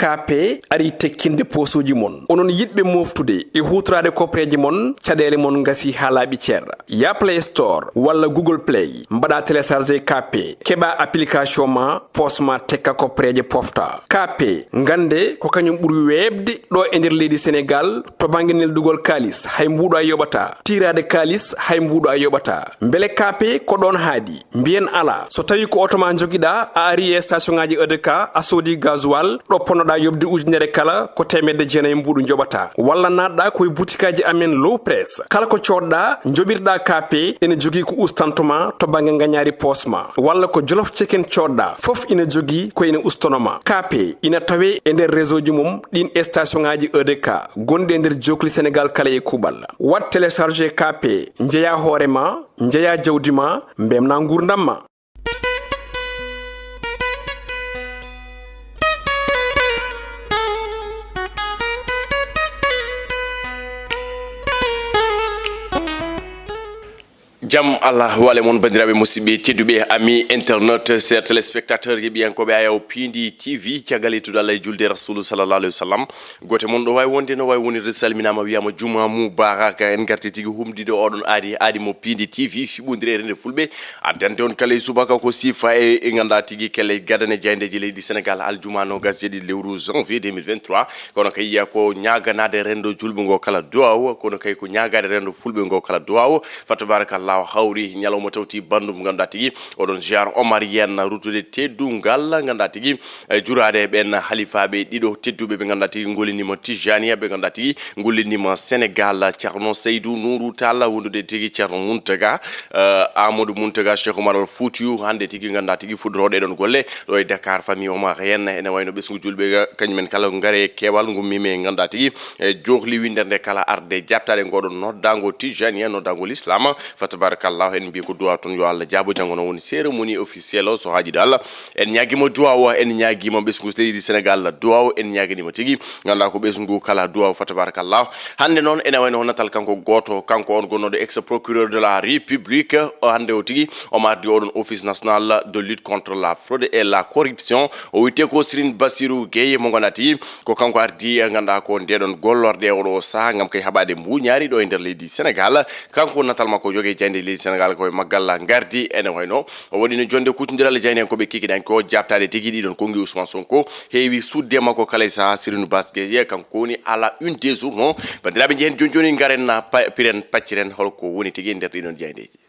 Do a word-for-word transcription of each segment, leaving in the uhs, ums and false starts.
K P ari tekkinde poosuuji mon. Onon yiɗɓe mooftude e huutoraade koppareeje mon, caɗeele mon ngasi haa laaɓi cer. Yah Play Store walla Google Play, mbaɗa télécharger K P, keɓa application ma, poos ma tekka koppareeje pofta. K P, ngannde ko kañum ɓuri weeɓde ɗo e nder leydi Senegaal to bannge neldugol kaalis, hay mbuuɗo a yoɓataa. Tiiraade kaalis, hay mbuuɗo a yoɓataa. Mbele K P ko ɗoon haaɗi? Mbiyen alaa. So tawii ko oto ma njogiɗaa, a ari e station ŋaaji E D K, a soodi gasoil, ɗo ponnoɗaa yoɓde ujunere kala, ko teemedde jeenayi mbuuɗu njoɓataa. Walla naatɗaa ko e butikaaji amen Low Press. Kala ko coodɗaa, njoɓirɗaa K P, ene jogii ko ustanto ma to bannge ngañaari poos ma. Walla ko Jolof Chicken coodɗaa, fof ina jogii ko ene ustono ma. K P ina tawee e nder réseau ji mum ɗiin e station ŋaaji E D K gonɗi e nder jookli Senegaal kala e kuuɓal. Waɗ télécharger K P, njeyaa hoore ma, njeyaa jawdi ma, mbemnaa nguurndam ma. Jam Allah wale mon, banndiraaɓe, musidɓe tedduɓe, ami internet, chers téléspectateurs, yeeɓiyankooɓe Ayaw Piindi T V. Caggal yettude Allah e julde Rasulu sallallahu alayhi wa sallam, gooto mon ɗo waawi wonde, no waawi wonirde, salminaama, wiyaama juma mubarak. En ngarti tigi humdiiɗo oɗon aadi, aadi mo Piindi T V, fiɓondire e rende fulɓe, addande on kala e subaka ko sifa e, e ngannduɗaa tigi kelle gadane jayndeeji leydi Senegaal, aljuma noogas e jeeɗiɗi lewru janvier deux mille vingt-trois. Kono kay, yiya ko ñaaganaade renndo julɓe ngo kala duwaaw, kono kay ko ñaagaade renndo fulɓe ngo kala duwaaw. Fa tabarakallahu, hawri ñalawma tawti banndum, ngannduɗaa tigi oɗon ziar Omar Yen, ruttude teddungal, ngannduɗaa tigi, e juraade ɓen halifaaɓe ɗiɗo tedduɓe ɓe ngannduɗaa tigi ngolliniima Tijaniya, ɓe ngannduɗaa tigi ngolliniima Senegaal, Ceerno Seydou Nourou Tall, wondude tigi Ceerno Mountaga, eh, Amadou Mountaga Cheikh Oumar Al Foutiyou, hannde tigi ngannduɗaa tigi fuɗɗorooɗe ɗon golle ɗo e Dakar, famille Omar Yen, ene wayno ɓesngu julɓe ga, kañumen kala ngare keewal, ngummiima e ngannduɗaa tigi e joohli winndere nde kala arde jaabtaade ngoɗon noddaango Tijaniya, noddaango Lislaam. Fa tabarakallahu, en mbiyi ko duwaaw toon, yo Allah jaabo. Janngo noon woni cérémonie officielle o, so haaji ɗo Allah. En ñaagiima duwaaw, en ñaagiima ɓesngu leydi Senegaal duwaaw, en ñaaganiima tigi, ngannduɗaa ko ɓesngu kala duwaaw, fa tabarakallahu. Hannde noon ene wayno natal kanko gooto, kanko on gonnooɗo ex procureur de la République, o hannde o tigi omo ardi oɗon Office national de lutte contre la fraude et la corruption. O wiyetee ko Serigne Bassirou Gueye, mo ngannduɗaa tigi ko kanko ardi, ngannduɗaa ko ndeɗon gollorɗe oɗo saha ngam kay haɓaade mbuuñaari ɗo e nder leydi Senegaal. Kanko natal makko jogee jaynde leydi Senegaal ko e maggal ngardi, ene wayno o waɗino jonnde kuccondiral e jayneyankooɓe kikiɗen ko jaabtaade tigi ɗiɗon konngi Ousmane Sonko. Heewi suuɗde makko kala e saha, Serigne Bass Gueye kanko woni à la une des journaux. Banndiraaɓe, njehen jooni jooni, ngaren na pa-, piren pacciren holko woni tigi e nder ɗiɗon jayndeeji.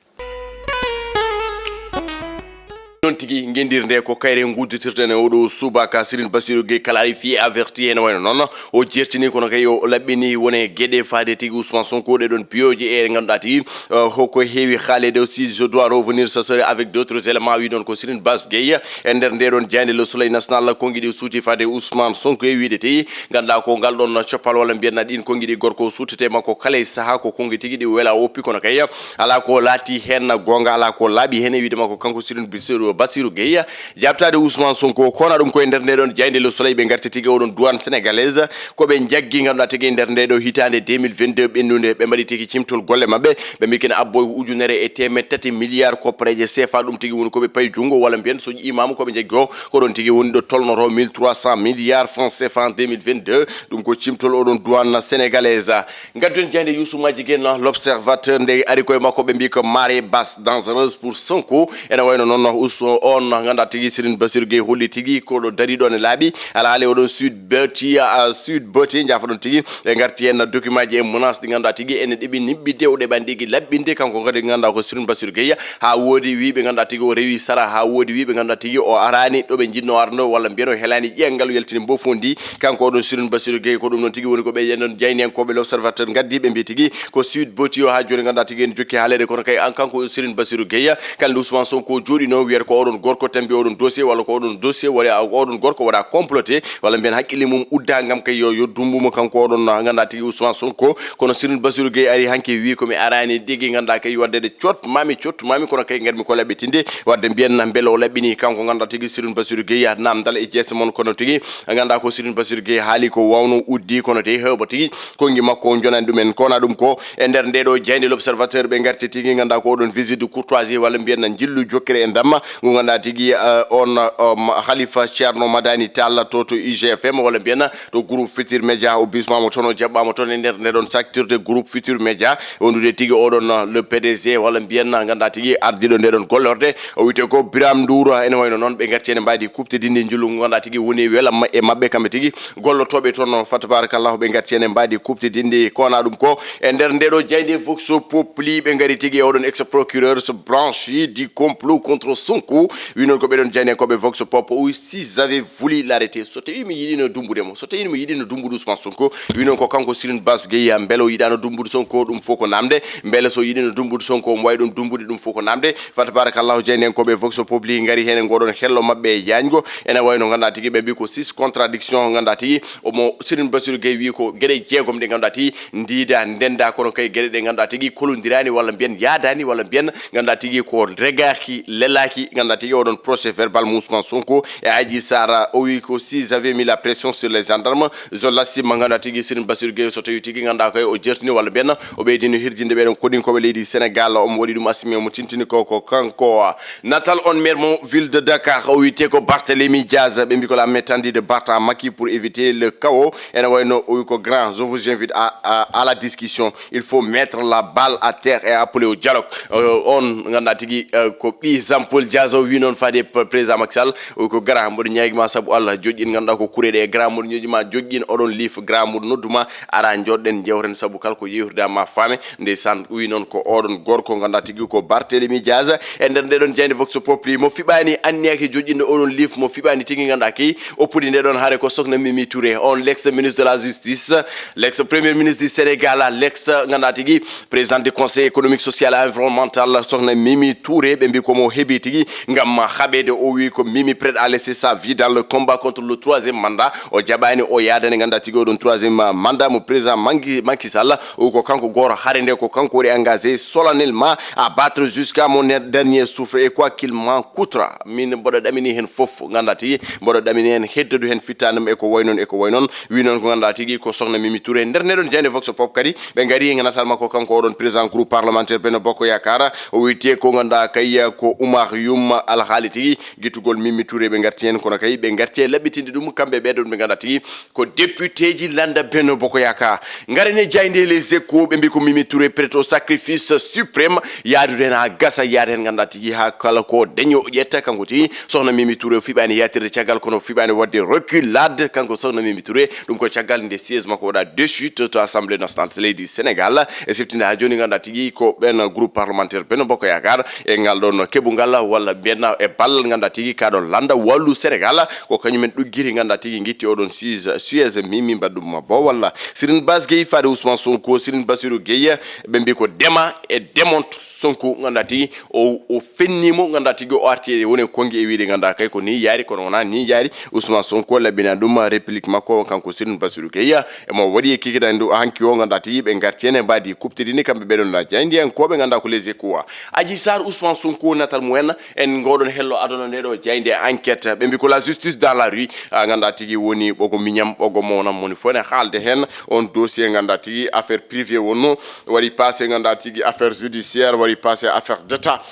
Noon tigi, ngendirnde ko kayre ngudditirten e oɗo subaka. Serigne Bassirou Gueye clarifié, averti, ene wayno noon o jertini, kono kay o laɓɓini wone geɗe faade tigi Ousmane Sonko, ɗeɗon piyoje e ngannduɗaa tigi, eh, hoko heewi haalede aussi. Je dois revenir, ce serait avec d'autres éléments, wi ɗon ko Serigne Bass Gueye e nder ndeɗon jaynde Le Soleil National. Konngi ɗi suuti faade Ousmane Sonko e wiide tigi, ngannduɗaa ko ngal ɗon coppal walla mbiyen na ɗin konngi ɗi gorko suutete makko kala e saha ko konngi tigi ɗi wela woppi, kono kay alaa ko laati heen goonga, alaa ko laaɓi heen e wiide makko kanko Serigne Bassirou, Bassirou Gueye. Jaabtaade Ousmane Sonko, kona ɗum ko e nder nde ɗon jaynde Le Soleil ɓe ngarti tigi oɗon douane sénégalaise, ko ɓe njaggi ngannduɗaa tigi e nder nde ɗo hitaande deux mille vingt-deux ɓennunde, ɓe mbaɗi tigi cimtol golle maɓɓe, ɓe mbi kene abboy ujunere e teemeɗɗe tati milliards koppareeje C F A, ɗum tigi woni ko ɓe payi junngo, walla mbiyen so ƴiimaama ko ɓe njaggi o, ko ɗon tigi woni ɗo tolnoto mille trois cents milliards francs C F A en deux mille vingt-deux, ɗum ko cimtol oɗon douane sénégalaise. Ngaddu en jaynde Youssou Madjiguène, L'Observateur, nde ari koye makko, ɓe mbi ko marée basse dangereuse pour Sonko. Ene wayno noon Ousso on, ngannduɗaa tigi Serigne Bassirou Gueye holli tigi ko ɗo dari ɗon e laaɓi. Alhaali oɗon Sweet Beauty, ah, Sweet Beauty, njaafoɗon tigi. Ɓe ngarti en document ji e menace ɗi ngannduɗaa tigi ene ɗeɓi niɓɓidde, o ɗeɓani ɗigi laɓɓinde. Kanko kadi ngannduɗaa ko Serigne Bassirou Gueye. Haa woodi wiiɓe ngannduɗaa tigi o rewi sara, haa woodi wiiɓe ngannduɗaa tigi o araani ɗo ɓe njiɗno arno, walla mbiyen o helaani ƴiyangal, yaltini mbo fondi. Kanko oɗon Serigne Bassirou Gueye, ko ɗum noon tigi woni ko ɓe ɗon jayniyankooɓe L'Observateur ngaddi, ɓe mbi tigi ko Sweet Beauty o haa jooni ngannduɗaa tigi ene jokki haaleede, kono kay an kanko Serigne Bassirou Gueye, kalnde Ousmane Sonko jooɗino wiyata ko oɗon gorko tambi oɗon dossier, walla ko oɗon dossier waɗa, oɗon gorko waɗa comploté, walla mbiyen haqqille mum udda ngam kay yo, yo dumbumo kanko oɗon ngannduɗaa tigi Ousmane Sonko. Kono Serigne Bassirou Gueye ari hanki wi ko mi araani ɗigi ngannduɗaa kay waɗde de cot mami, cot mami, kono kay ngarmi ko laɓɓitinde. Waɗde mbiyen na mbele o laɓɓini kanko ngannduɗaa tigi Serigne Bassirou Gueye namdal e jeese mon, kono tigi ngannduɗaa ko Serigne Bassirou Gueye haali ko wawno uddi, kono tigi hewɓe tigi konngi makko o jonani ɗumen. Kona ɗum ko e nder nde ɗo jaynde L'Observateur ɓe ngarti tigi ngannduɗaa ko oɗon visite de courtoisie walla mbiyen na njillu jokkere e ndamma. Ngu ngannduɗaa tigi, eh, on, um, Khalifa Thierno Madani Tall to, to I G F M, walla mbiyen to groupe Futur Média, o bismaama toon, o jaɓɓaama toon e nder nde ɗon saktirde groupe Futur Média, wondude tigi oɗon, eh, le P D G, walla mbiyen ngannduɗaa tigi ardiiɗo nde ɗon gollorde, o wiyetee ko Birame Ndour. Ene wayno noon ɓe ngarti heen e mbaadi kuɓtidinndi njullu ngu ngannduɗaa tigi woni welamma e maɓɓe kamɓe tigi gollotooɓe toon, fa tabarakallahu, ɓe ngarti heen e mbaadi kuɓtidinndi. Ko wonaa ɗum ko, e nder nde ɗo jaaynde Vox Populi, ɓe ngari tigi e oɗon ex-procureur blanchi du complot contre Sonko. Wi noon ko ɓe ɗon jaayndiyankooɓe Vox Pop, o wi, "Si j'avais voulu l'arrêter", so tawii mi yiɗino dumbude mo, so tawii mi yiɗino dumbude Ousmane Sonko, wi noon ko kanko Serigne Bass Gueye, mbele o yiɗaano dumbude Sonko, ɗum fof ko namde, mbele so yiɗino dumbude Sonko, omo wawi ɗum dumbude, ɗum fof ko namde. Fa tabarakallahu, jaayndiyankooɓe Vox Populi ngari heen e ngoɗon hello maɓɓe e yaajgo. Ene wayno ngannduɗaa tigi ɓe mbi ko six contradiction ngannduɗaa tigi omo Serigne Bassirou Gueye wi ko geɗe jeegom ɗe ngannduɗaa tigi ndiida, ndenda, kono kay geɗe ɗe ngannduɗaa tigi kolondiraani walla mbiyen yaadaani walla mbiyen ngannduɗaa tigi ko regaaki, lelaaki ngannduɗaa tigi oɗon procès verbal mo Ousmane Sonko e Adji Sarr. O wi ko si j'avais mis la pression sur les gendarmes, zo lassimma ngannduɗaa tigi Serigne Bassirou Gueye so tawi tigi ngannduɗaa koye o jertini walla mbiyen o ɓeydino hirjinde ɓeɗon koɗinkooɓe leydi Sénégal, omo waɗi ɗum assumer, omo tintini ko, ko kanko. Natal on maire mo ville de Dakar, o wiyetee ko Barthélémy Diaz, ɓe mbi ko la main tendue de Barth à Macky pour éviter le chaos. Ene wayno o wi ko grand, je vous invite à, à, à la discussion. Il faut mettre la balle à terre et appeler au dialogue. Euh, on ngannduɗaa tigi, euh, ko ɓii Jean Paul Diaz o wi noon faade p-, président Macky Sall, o wi ko grand, mboɗo ñaagima sabu Allah joƴƴin ngannduɗaa ko kure ɗe, grand, mboɗo ñoƴima joƴƴin oɗon liif, grand, mboɗo nodduma ara jooɗɗen jewten sabu kala ko yewtida ma faame. Ndeysaan, wi noon ko oɗon gorko ngannduɗaa tigi ko Barthélémy Diaz. E nder nde ɗon jaaynde Vox Populi, mo fiɓaani anniyaki joƴƴinde oɗon liif, mo fiɓaani tigi ngannduɗaa kay oppude nde ɗon haare ko sokhna Mimi Touré, on l'ex ministre de la justice, l'ex premier ministre du Sénégal, l'ex ngannduɗaa tigi présidente du conseil économique, social et environnemental, sokhna Mimi Touré, ɓe mbi ko mo heebi tigi ngam haɓeede. O wi ko Mimi prête à laisser sa vie dans le combat contre le troisième mandat. O jaɓaani o yaadani ngannduɗaa tigi oɗon troisième mandat mo président Macky, Macky Sall. O wi ko kanko gooto hare nde, ko kanko waɗi engagé solennellement à battre jusqu'à mon dernier souffle et quoi qu'il m'en coûtera. Min mboɗo ɗamini heen fof, ngannduɗaa tigi mboɗo ɗamini heen heddude heen fittaandu am e ko way noon, e ko way noon. Wi noon ko ngannduɗaa tigi ko sokhna Mimi Touré. Nder nde ɗon jaaynde Vox Pop kadi ɓe ngari e natal makko kanko oɗon président groupe parlementaire Benno Bokk Yaakaar. O wiyetee ko ngannduɗaa kay ko Oumar Youm Alhaali tigi. Gittugol Mimi Touré ɓe ngarti heen, kono kay ɓe ngarti e laɓɓitinde ɗum kamɓe ɓee ɗon ɓe ngannduɗaa tigi ko député ji lannda Benno Bokk Yaakaar. Ngaren e jaaynde Les Échos, ɓe mbi ko Mimi Touré prête au sacrifice suprême, yaadude heen haa gasa, yaade heen ngannduɗaa tigi haa kala ko dañi o ƴetta. Kanko tigi sokhna Mimi Touré o fiɓaani yaatirde caggal, kono o fiɓaani waɗde reculade. Kanko sokhna Mimi Touré, ɗum ko caggal nde siège makko waɗa déchu to, to Assemblée nationale leydi Sénégal. E siftinde haa jooni ngannduɗaa tigi ko ɓen groupe parlementaire Benno Bokk Yaakaar e ngal ɗon keɓungal walla mbiyen e ballal ngannduɗaa tigi kaɗo lannda wallu Sénégal, ko kañumen ɗuggiri ngannduɗaa tigi ngitti oɗon siège, siège Mimi mbaɗɗum ma bo walla Serigne Bass Gueye faade Ousmane Sonko, Serigne Bassirou Gueye, ɓe mbi ko dema e demonto Sonko ngannduɗaa tigi o, o fenni mo ngannduɗaa tigi o arti e woni konngi e wiide ngannduɗaa kay ko ni yaari, kono wonaa ni yaari. Ousmane Sonko laɓɓina ɗum réplique makko kanko Serigne Bassirou Gueye. Emo waɗi e kikiɗe ndu hanki o ngannduɗaa tigi ɓe ngarti heen e mbaadi kuɓtidinndi kamɓe ɓeɗon na jaayndiyankooɓe ngannduɗaa ko Les Échos. Adji Sarr, Ousmane Sonko, natal mumen en ngoɗon hello aduna nde ɗo jaaynde Enquête. Ɓe mbi ko la justice dans la rue, a, ngannduɗaa tigi woni ɓogo miñam, ɓogo mawnam, moni fof ne haalde heen. On dossier ngannduɗaa tigi affaire privée wonno, waɗi passé ngannduɗaa tigi affaire judiciaire, waɗi passé affaire d'état.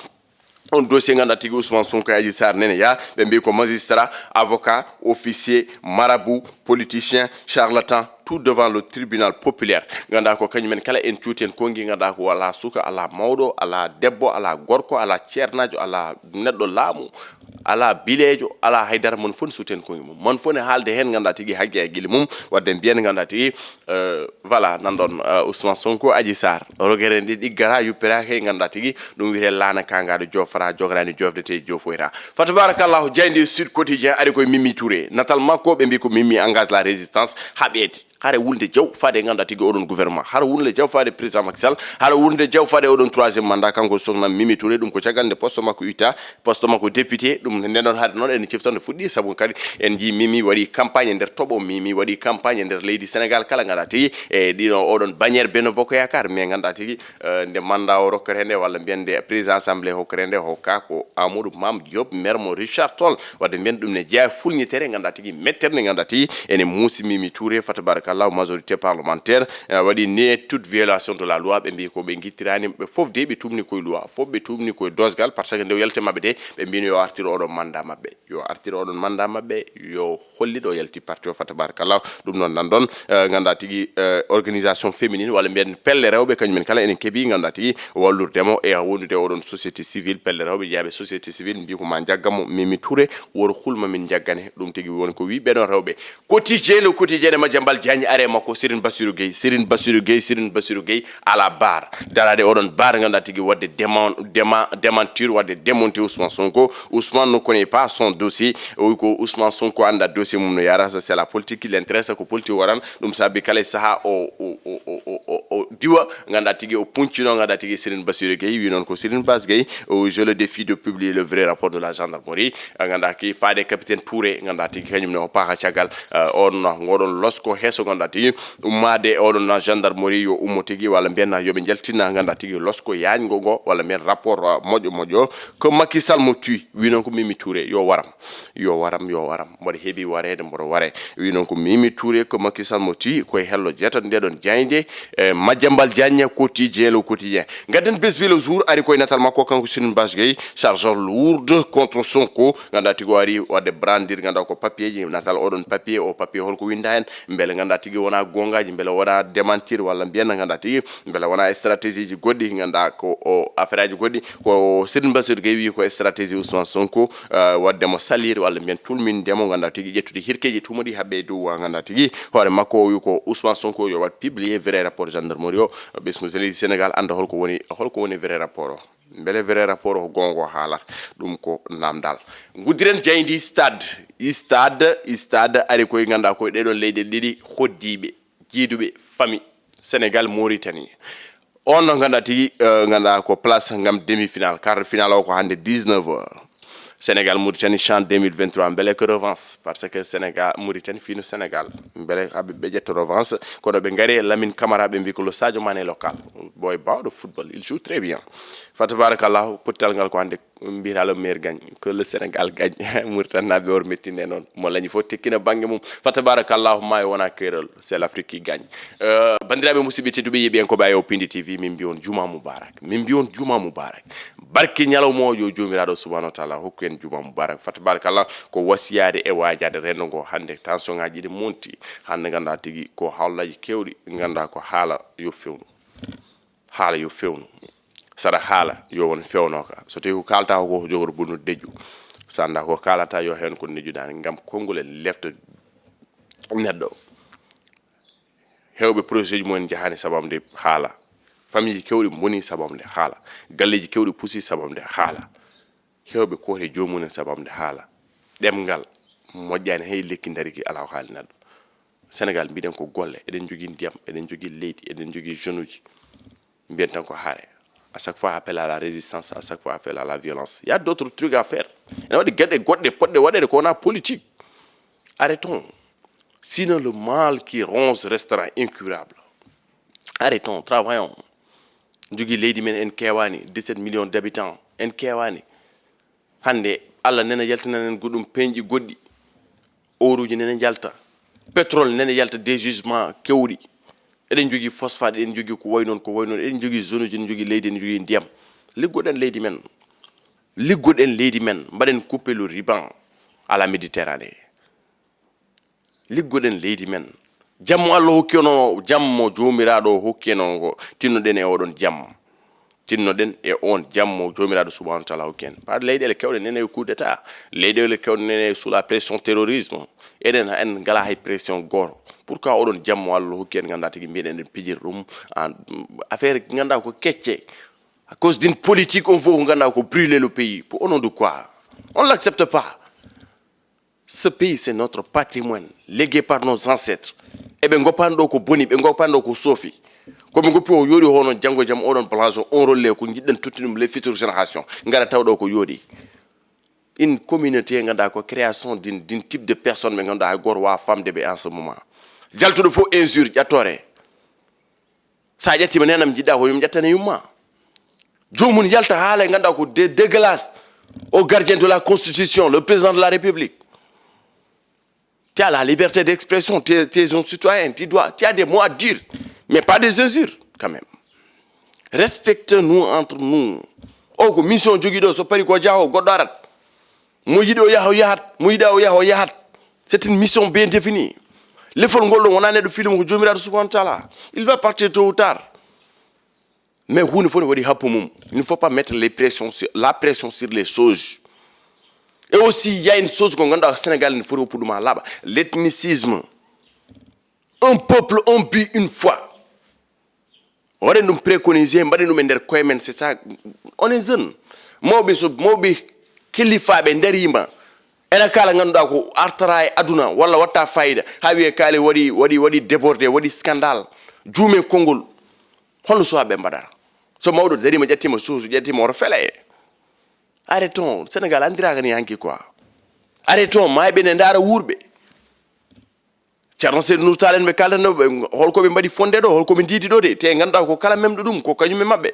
On dossier ngannduɗaa tigi Ousmane Sonko e Adji Sarr nene ya, ɓe mbi ko magistrat, avocat, officier, marabout, politicien, charlatan, tout devant le tribunal populaire. Ngannduɗaa ko kañumen kala en cuuti en konngi, ngannduɗaa ko alaa suka, alaa mawɗo, alaa debbo, alaa gorko, alaa ceernaajo, alaa neɗɗo laamu, alaa bileejo, alaa haydara, mon fof ne suuti en konngi mum. Mon fof ne haalde heen, ngannduɗaa tigi haggi e gili mum, waɗde mbiyen ngannduɗaa tigi, euh, voilà, nan ɗon, euh, Ousmane Sonko, Adji Sarr. Rogere nde ɗiggata, yuppiraka e ngannduɗaa tigi, ɗum wiyetee laana kaangaaɗo joofata, jogoraani joofde te joofoyta. Fa tabarakallahu, jaaynde Sud Quotidien ari koye Mimi Touré. Natal makko, ɓe mbi ko Mimi engage la résistance, haɓeede. Hara wulde jaw faade ngannduɗaa tigi oɗon gouvernement. Hara wulde jaw faade président Macky Sall. Hara wulde jaw faade oɗon troisième mandat, kanko sokhna Mimi Touré. Ɗum ko caggal nde poste makko itta, poste makko député, ɗum Nden ɗon hade noon, en ciftan no fuɗɗi, sabu kadi en njii Mimi waɗi campagne e nder toɓo, Mimi waɗi campagne e nder leydi Sénégal kala, nganndaa tigi e ɗino oɗon bannière Benno Bokk Yaakaar, mais nganndaa tigi, eh, nde mandat o rokkere nde, walla mbiyen nde président assemblée hokkere nde, hokka ko Amadou Mame Diop, maire mo Richard Toll. Wadde mbiyen ɗum ne jeyaa fulñitere, nganndaa tigi mettere nde, nganndaa tigi ene muusi Mimi Touré, fa tabarakallah, majorité parlementaire, eh, waɗi ne toute violation de la loi, ɓe mbi ko ɓe ngittiraani, ɓe fof de ɓe tumni koye loi, fof ɓe tumni koye dosgal, par ce que nde o yalti maɓɓe de, ɓe mbino yo artir oɗon mandat maɓɓe. Yo artir oɗon mandat maɓɓe, yo hollin o yalti parti o, fa tabarakallah. Ɗum noon nan ɗon, eh, nganndaa tigi, eh, organisation féminine, walla mbiyen pelle rewɓe, kañum en kala enen keeɓi, nganndaa tigi, wallude mo e wondude oɗon société civile, pelle rewɓe, jeyaaɓe société civile, mbi ko ma njaggan mo, Mimi Touré, woro hulma min njaggane. Ɗum tigi woni ko wi ɓeɗon rewɓe. Quotidien, le quotidien de Madiambal Diagne, are makko, Serigne Bassirou Gueye, Serigne Bassirou Gueye, Serigne Bassirou Gueye, à la barre. Daraade oɗon barre, nganndaa tigi waɗde démen-, démen-, démentir, waɗde démonter Ousmane Sonko. Ousmane ne connaît pas son dossier. O wi ko Ousmane Sonko anndaa dossier mum no yara, ça c'est la politique qui l'intéresse, ko politique waran. Ɗum saabi kala e sahaa o, o, o diwa, nganndaa tigi o puncino, nganndaa tigi Serigne Bassirou Gueye, wi noon ko Serigne Bass Gueye, o wi, je le défie de publier le vrai rapport de la gendarmerie. A nganndaa ki faade capitaine Touré, nganndaa tigi kañum ne o paaka caggal, eh, on, ngoɗon losko heeso, nganndaa tigi ummaade oɗon gendarmerie yo ummo tigi, walla mbiyen yo ɓe njaltina, nganndaa tigi losko yaajngo ngo, walla mbiyen rapport, eh, moƴƴo moƴƴo. Ko Macky Sall mo tui, wi noon ko Mimi Touré, yo waram, yo waram, yo waram. Mboɗo heɓi wareede, mboɗo ware. Wi noon ko Mimi Touré, ko Macky Sall mo tui, koye hello jeetat nde ɗon jaaynde, eh, Madiambal Diagne, quotidien, le quotidien. Ngadden Bessbi le jour, ari koye natal makko, kanko Serigne Bass Gueye, chargeur lourde contre Sonko, nganndaa tigi o ari waɗde brandir, nganndaa ko papier ji, natal oɗon papier, o papier holko winnda heen, mbele nganndaa tigi wona goongaaji, mbele wona démentir, walla mbiyen nganndaa tigi, mbele wona stratégie ji goɗɗi, nganndaa ko o affaire aji goɗɗi, ko Serigne Bassirou Gueye wi ko stratégie Ousmane Sonko, eh, waɗde mo salir, walla mbiyen tulminde mo, nganndaa tigi ƴettude hirkeji tuma ɗi haɓɓe e dow, nganndaa tigi hoore makko o wi ko Ousmane Sonko yo waɗ publier vrai rapport gendarmerie o, ɓesngu leydi Sénégal annda holko woni, holko woni vrai rapport o. Mbele vrai rapport o ko goonga o haalata? Ɗum ko namdal. Nguddiren jayndi stade. Stade, stade ari koye nganndaa koye ɗeɗon leyɗe ɗiɗi hoɗdiiɓe, jiiduɓe, famille Sénégal, Mauritanie. On no nganndaa tigi, eh, nganndaa ko place ngam demi-finale. Quart de finale o ko hannde dix-neuf heures. Sénégal, Mauritanie, CHAN deux mille vingt-trois. Mbele ko revanche, parce que Sénégal, Mauritanie fino Sénégal. Mbele haɓe ɓe ƴetta revanche, kono ɓe ngari e Lamine Camara, ɓe mbi ko le Sadio Mané local. Boy bawɗo football, il joue très bien. Fa tabarakallah, pottal ngal ko hannde mbiyata le meilleur gagne, que le Sénégal gagne. Mauritanie naaɓe or mettinde noon. Mo lañi fof tekkina bannge mum. Fa tabarakallah, maayo wona keerol, c'est l'Afrique qui gagne. Euh, banndiraaɓe musidɓe tedduɓe, yeeɓiyankooɓe Ayo Pindi T V, min mbiyon juma mubarak. Min mbiyon juma mubarak. Barke ñalawma o yo Joomiraaɗo subhanahu wa taala hokku en juma mubarak. Fa tabarakallah, ko wasiyaade e waajaade renndo ngo. Hannde tension ngaaji ɗi monti. Hannde nganndaa tigi ko haalullaaji keewɗi, nganndaa ko haala yo fewnu. Haala yo fewnu. Saɗa haala yo won fewnooka. So tawi ko kaalata ko, ko jogoro bonnude deƴƴu. So annda ko kaalata yo heen ko neƴƴuɗaa ngam konngol e lefta neɗɗo. Heewɓe projet ji mumen njahaani sababu nde haala. Famille keewɗi mboni sababu nde haala. Galleeji keewɗi pusi sababu nde haala. Heewɓe kooti e joomum en sababu nde haala. Ɗemngal moƴƴaani, hay lekki ndariki alaa ko haali neɗɗo. Sénégal, mbiɗen ko golle, eɗen njogii ndiyam, eɗen njogii leydi, eɗen njogii jeunes uji. Mbiyen tan ko hare. À chaque fois, appel à la résistance, à chaque fois, appel à la violence. Il y a d'autres trucs à faire. Ene waɗi geɗe goɗɗe poɗɗe waɗeede ko wonaa politique. Arrêtons. Sinon, le mal qui ronge restera incurable. Arrêtons, travaillons. Jogii leydi men, en keewaani, dix-sept millions d'habitants, en keewaani. Hannde, Allah nena yaltinan en goɗɗum peeñɗi goɗɗi. Oruuji nena njalta. Pétrole nena yalta, des gisements keewɗi. Eɗen njogii phosphate, eɗen njogii ko wayi noon, ko wayi noon. Eɗen njogii zone uji, eɗen njogii leydi, eɗen njogii ndiyam. Liggoɗen leydi men. Liggoɗen leydi men. Mbaɗen couper le ruban à la Méditerranée. Liggoɗen leydi men. Jammo Allah hokki en o, jammo Joomiraaɗo o hokki en o ngo, tinnoɗen e oɗon jammo. Tinnoɗen e on jammo Joomiraaɗo subhanahu wa taala hokki en. Par leyɗeele keewɗe nene yo coup d'état. Leyɗeele keewɗe nene sous la pression terrorisme. Eɗen, en ngalaa hay pression gooto. Pourquoi oɗon jammo Allah hokki en nganndaa tigi mbiɗen eɗen pijira ɗum? En, affaire nganndaa ko kecce. À cause d'une politique, on veut nganndaa ko brûler le pays. Pour, au nom de quoi? On l'accepte pas. Ce pays, c'est notre patrimoine, légué par nos ancêtres. Eɓe ngoppani ɗo ko boni, ɓe ngoppani ɗo ko soofi. Ko ɓe ngoppi o yooɗi hono janngo jam oɗon place o, on relais ko jiɗɗen totti ɗum les futures générations. Ngara taw ɗo ko yooɗi. une communauté, ngannduɗaa ko création d'une, d'une type de personne ɓe ngannduɗaa hay gooto waawaa famde ɓe en ce moment. Jaltuɗo fof injure, ƴattoore. So a ƴettiima nenam njiɗɗaa ko yum ƴettane yumma. Joomum yalta haala e ngannduɗaa ko de, dégueulasse au gardien de la constitution, le président de la République. Tu as la liberté d'expression, tu es, tu es un citoyen, tu dois, tu as des mots à dire, mais pas des injures quand même. Respectons-nous entre nous. O ko mission jogiɗo, so pari ko jaho goɗɗo arat. Mo yiɗi o yaha o yahat, mo yiɗa o yaha o yahat. C'est une mission bien définie. Lefol ngol ɗon wona neɗɗo fiilimo ko Joomiraaɗo subhanahu wa taala. Il va partir tôt ou tard. Mais huunde fof ne waɗi happu mum. Il ne faut pas mettre les pressions sur, la pression sur les choses. Et aussi, il y a une chose ko ngannduɗaa Sénégal ne foti woppude ɗum haa laaɓa. L'ethnicisme. Un peuple, un but, une foi. Waɗen ɗum préconiser, mbaɗen ɗum e nder koye men, c'est ça. On est jeune. Mawɓe so, mawɓe killifaaɓe ndariima. Ena kala ngannduɗaa ko artara e aduna, walla watta fayida. Haa wiye kaali waɗi, waɗi, waɗi débordé, waɗi scandale. Juume konngol. Holno suwaaɓe mbaɗata? So mawɗo dariima, ƴettiima suusu, ƴettiima oto fele. Arrêtons. Sénégal anndiraaka ni hanki quoi. Arrêtons. Maayɓe ne ndaara wuurɓe. Ceerno Seydou Nour Tall en ɓe kaldanno ɓe, holko ɓe mbaɗi fonde ɗo, holko ɓe ndiidi ɗo de. Te ngannduɗaa ko kala memɗo ɗum ko kañum e maɓɓe.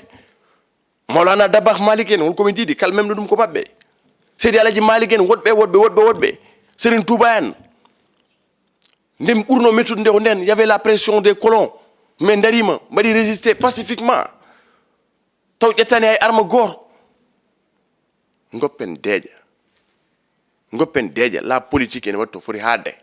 Mawlana Dabakh Malik en, holko ɓe ndiidi, kala memɗo ɗum ko maɓɓe. Seydi Alaji Malik en, woɗɓe, woɗɓe, woɗɓe, woɗɓe. Serigne Touba en. Nde ɓurno mettude nde ko nden, y avait la pression des colons. Mais ndariima, mbaɗi résister pacifiquement. Taw ƴettani hay arme gooto. Ngoppen deeƴa. Ngoppen deeƴa. La politique ene waɗi to foti haadde.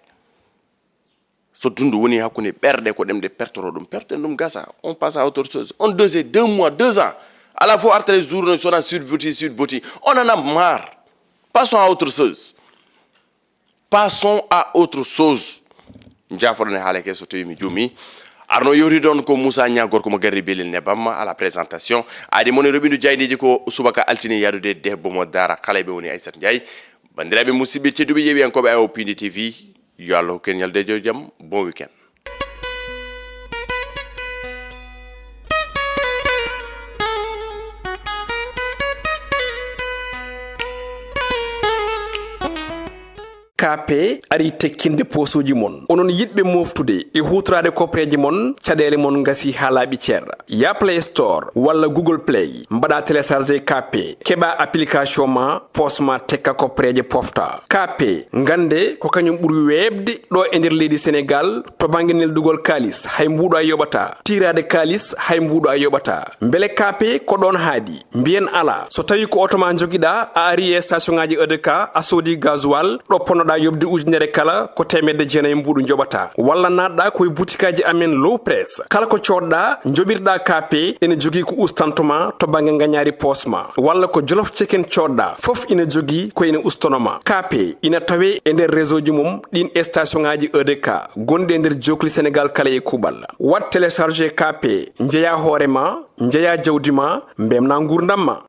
So dundu woni hakkunde ɓerɗe, ko ɗemɗe pertoro ɗum, perten ɗum gasa. On passe à autre chose. On deux et deux mois, deux ans. Ala fof artere jour no sona sud boti, sud boti. On en a marre. Passons à autre chose. Passons à autre chose. Jaafoɗon e haala ke so tawi mi juumi. Arno yewtide on ko Moussa Niang, gorko mo Garri Belel Nebam à la présentation. Aadi mon e roɓindu jayndiji ko subaka altine yaadude debbo mo Daara Xale ɓe woni Aissata Ndiaye. Banndiraaɓe musidɓe tedduɓe yeewiyankooɓe Ayo Pindi T V, yo Allah hokku en ñalawma e jam, bon week-end. Kaape arii tekkinde poosooji mon. Onon yiɗɓe mooftude e huutoraade kopreeje mon, caɗeele mon ngasii haa laaɓi cer. Yah Play Store walla Google Play, mbaɗaa télécharger Kaape, keɓaa application ma, poos ma tekka kopreeje pofta. Kaape, ngannde ko kañum ɓuri weeɓde ɗo e nder leydi Senegaal to bannge neldugol kaalis, hay mbuuɗu a yoɓataa. Tiiraade kaalis, hay mbuuɗu a yoɓataa. Mbele Kaape ko ɗoon haaɗi? Mbiyen alaa. So tawii ko oto ma njogiɗaa, a arii e station ŋaaji E D K, a soodii gasoil, ɗo ponnoɗaa yoɓde ujunere kala, ko teemedde jeenayi mbuuɗu njoɓataa. Walla naatɗaa ko e butikaaji amen Low Press. Kala ko coodɗaa, njoɓirɗaa Kaape, ene jogii ko ustanto ma to bannge ngañaari poos ma. Walla ko Jolof Chicken coodɗaa, fof ina jogii ko ina ustono ma. Kaape ina tawee e nder réseau ji mum ɗiin e station ŋaaji E D K gonɗi e nder jookli Senegaal kala e kuuɓal. Waɗ télécharger Kaape, njeyaa hoore ma, njeyaa jawdi ma, mbeltinaa nguurndam ma.